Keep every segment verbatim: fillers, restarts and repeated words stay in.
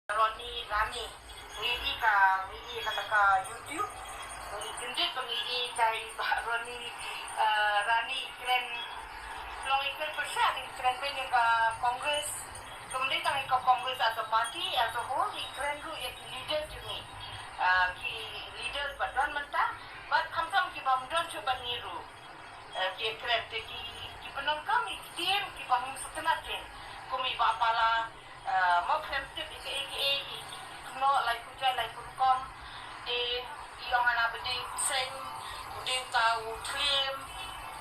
Ronnie Rani. Ngi i ka, ngi i ka ta ka YouTube. Ngi kyndit ba ngi i ka i ba Ronnie, eh, Rani i kren. Long i kren pyrshah, i kren beiñ ïa ka Congress. Kam dei tang ïa ka Congress as a party, as a whole, i kren ruh ïa ki leader jong ngi. Ah, ki leader ba don mynta, bad khamtam ki bym don shuh bad ngi ruh. Eh, ki kren te ki, ki pyndonkam ïa ki term ki bym sngewtynnat kein. Kum i Bah Pala, eh, mo khlem tip ïa kaei kaei, i kynnoh lai khuja lai rukom. Te i ong hana ba dei u seng, u dei uta u thliem.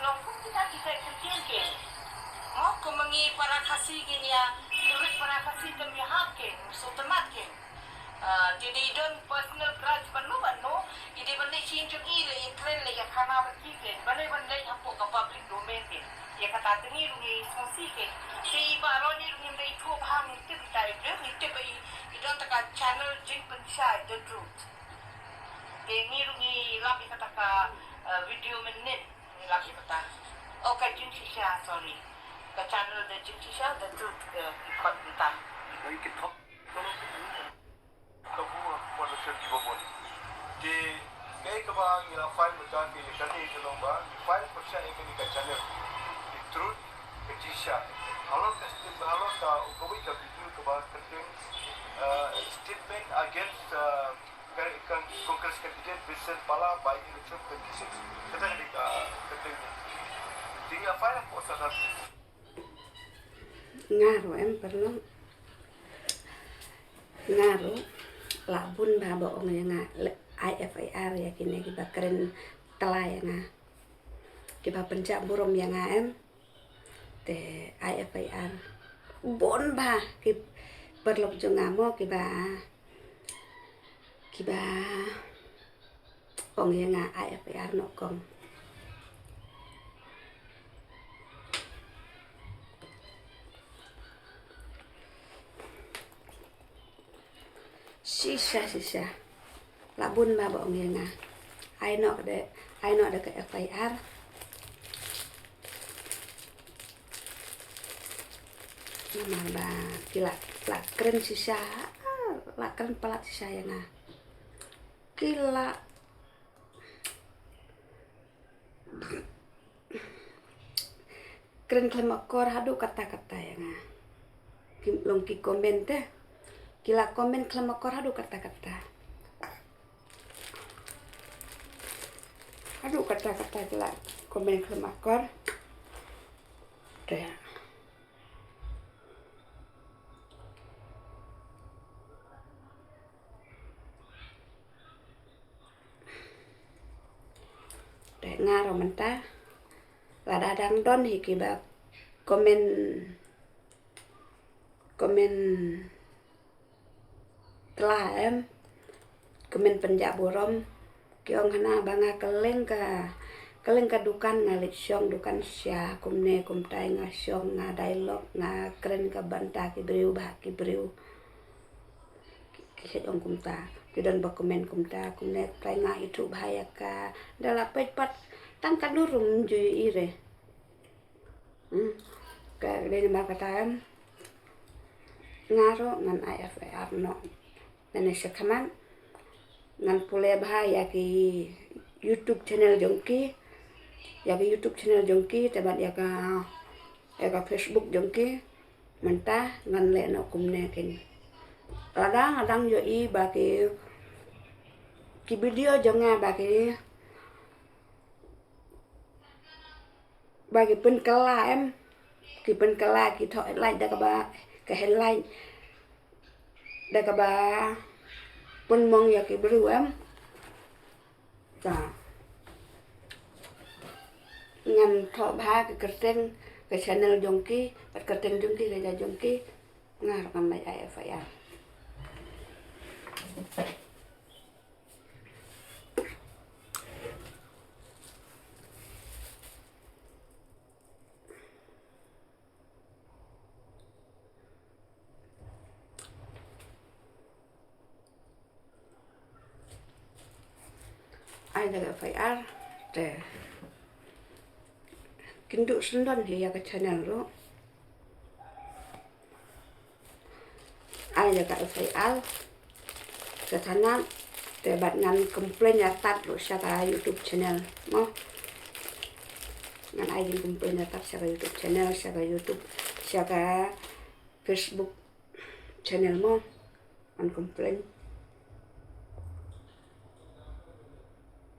Long kum kita kita ki kyntien kein. Mo kum ma ngi para Khasi ngin ïa, ngi para Khasi te ym ïahap kein, sngewtynnat kein. Ah, te dei don personal grudge ban no ban no, i dei ban leh shisien jong i, leh ïa kren, leh ïa khana bad ki kein, balei ban leh hapoh ka public domain kein. Ïa kata te ngi ruh ngi sngewsih kein. Te i Bah Ronnie ruh ngim dei ithuh bha, ngi tip ita i briew, ngi tip ba i, i don ta ka channel Jingpynshai The Truth. Te ngi ruh ngi lap ïa kata ka, ah, video mynnin, ngi lap ïa kata. Oh, ka Jingshisha, sorry. Ka channel The Jingshisha The Truth, ka i khot mynta. Ka bu ha ka por election ki ba bun. Te kaei kaba ngi la file mynta ka ïa kane ka long ba ngi file pyrshah ïa kane ka channel, The Truth, ka Jingshisha. Halor ka statement, halor ka, kawei ka video kaba kyrteng, uh, statement against, uh, ka, ka Congress candidate Vincent Pala by election twenty six. Kata ka dei ka kyrteng. Te ngi la file ha ka por sa. Nga ruh em paralok. Nga ruh la bun bha ba ong ïa nga, leh ai F I R ïa kine kiba kren tla ïa nga, kiba pynjah burom ïa nga em. Te ai F I R. Bun bha ki paralok jong nga mo kiba, kiba ong ïa nga ai F I R noh kong. Shisha, shisha. La bun bha ba ong ïa nga. Ai noh de, ai noh de ka F I R. Namar ba ki la, la kren shisha, la kren palat shisha ïa nga. Ki la kren khlem akor haduh katta katta ïa nga. Ki long ki comment te. Ki la comment khlem akor haduh katta katta. Haduh katta katta ki la comment khlem akor. Te. Te nga ruh mynta lada dang don hi kiba comment, comment tla em, comment pynjah burom. Ki ong hana ba nga kylleng ka, kylleng ka dukan nga leit shong dukan sha kumne kumtai, nga shong, nga dialogue, nga kren ka bynta ki briew bad ki briew. Ki, ki ong kumta, ki don ba comment kumta, kumne kumtai, nga ithuh bha ïa ka, da la peit pat tang ka dur ruh ym ju ïohi re. Hmm. Ka dei namar kata em. Nga ruh ngan ai F I R noh. Nane sha khmat ngan pule bha ïa ki YouTube channel jong ki. Ïa ki YouTube channel jong ki te bad ïa ka, ïa ka Facebook jong ki. Mynta ngan leh noh kumne kein. Lada nga dang ïohi ba ki, ki video jong nga ba ki, ba ki pynkylla em, ki pynkylla, ki thoh headline da kaba, ka headline da kaba pynmong ïa ki briew em. Ta ngan thoh bha ka kyrteng ka channel jong ki, bad kyrteng jong ki ka jait jong ki. Nga ruh ngan leit ai F I R. Ai da ka F I R te kin duh syndon hi ïa ka channel ruh. Ai Ka F I R ka thanat te bad ngan complain ïa tat ruh sha ka YouTube channel mo. Ngan ai jingcomplain ïa tat sha ka YouTube channel, sha ka YouTube, sha ka Facebook channel mo. Ngan complain.